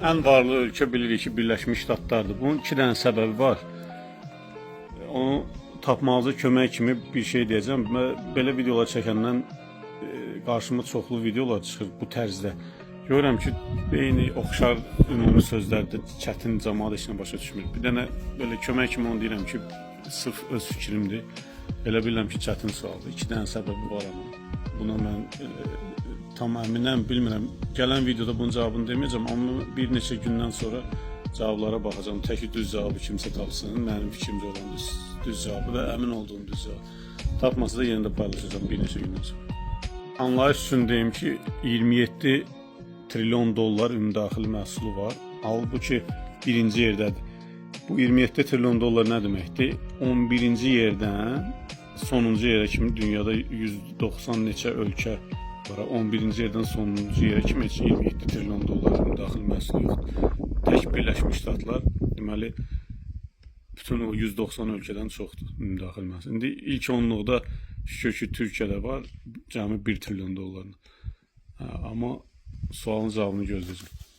Ən varlı ölkə bilirik ki, Birləşmiş Ştatlardır. Bunun iki dənə səbəbi var. Onu tapmağınıza kömək kimi bir şey deyəcəm. Mən belə videolar çəkəndən qarşıma çoxlu videolar çıxır bu tərzdə. Görürəm ki, eyni oxşar ümumi sözlərdə çətin, cəmaət heç nə başa düşmür. Bir dənə belə kömək kimi onu deyirəm ki, sırf öz fikrimdir. Elə bilirəm ki, çətin sualdır. İki dənə səbəbi var amma. Buna mən tam əminəm, bilmirəm. Gələn videoda bunun cavabını deməyəcəm, amma bir neçə gündən sonra cavablara baxacağam. Təki düz cavabı kimsə tapsın, mənim fikrimcə olan düz cavabı və əmin olduğum düz cavabı. Tapmasa da yenə də paylaşacağam bir neçə gündən sonra. Anlayış üçün deyim ki, 27 trilyon dollar ümumdaxili məhsulu var. Halbuki birinci yerdədir. Bu 27 trilyon dollar nə deməkdir? 11-ci yerdən sonuncu yerə kimi dünyada 190 neçə ölkə var. 11-ci yerdən sonuncu yerə kimi heç 27 trilyon dollar ümumdaxili məhsulu yoxdur. Tək Birləşmiş Ştatlar deməli bütün o 190 ölkədən çoxdur ümumdaxili məhsul. İndi ilk onluqda şükür ki, Türkiyədə var, cəmi 1 trilyon dollarla. Hə, amma sualın cavabını gözləyəcəm.